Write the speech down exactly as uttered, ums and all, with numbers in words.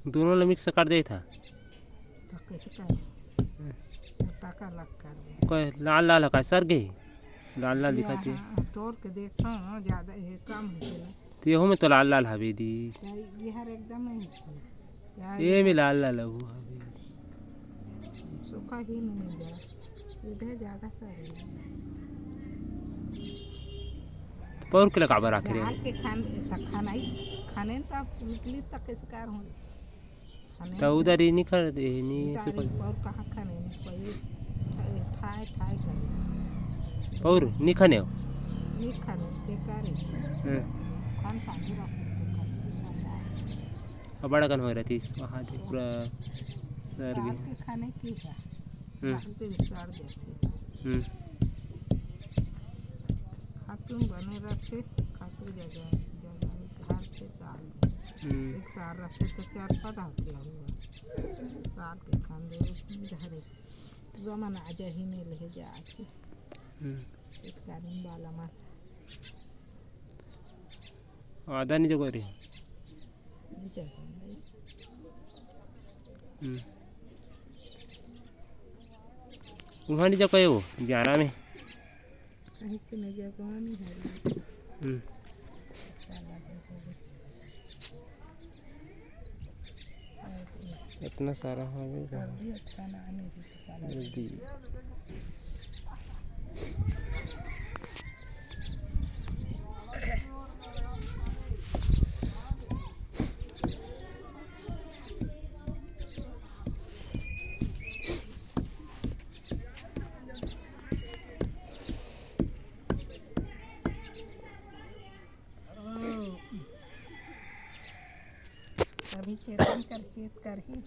दोनों ला मिक्स कर देत हा। तो कैसे कर? पता का लग कर दे। कोई लाल लाल का सर गई, लाल लाल दिखा थी। हाँ, तोड़ के देखो, ज्यादा ये कम हो गया। तो यहू में तो लाल लाल हवे दी। ये हर एकदम ही यार, ये में लाल लाल हवे। सूखा ही नहीं मिल रहा। इधर ज्यादा सा है। पौर के काबर आखिर साल के खान, त खाना ही, खाने त निकली त कैसे कार हो। खाने त उधर ही निखर दे, नहीं से उधर ही कोई। पौर कहाँ खाने, नहीं कोई ठाए, ठाए करे। पौर नहीं खाने हो? नहीं खाने, बेकार है। हाँ। खान पानी रख दे, खान पानी। अब बड़ा कन हो रहा थी, वहाँ थे पूरा सर साग भी। के खाने की है। हम्म। साग के भी सड़ जाते। हम्म। खातू बने रहते, खातू जगह, जगह घर के साग। हम्म। एक सार रहते तो चार पद आते हुआ। सार के खान दे, धरे। जमाना आ जाही नहीं ले जाके। हम्म। एक कालीन वाला मा। आदा नहीं जो करे। नहीं जाके। हम्म। वहाँ नहीं जो कहे वो, ग्यारह में। कहीं से नहीं जाके वहाँ नहीं है। हम्म। इतना सारा हो गया। जल्दी। अभी चेतन कर, चेत कर ही।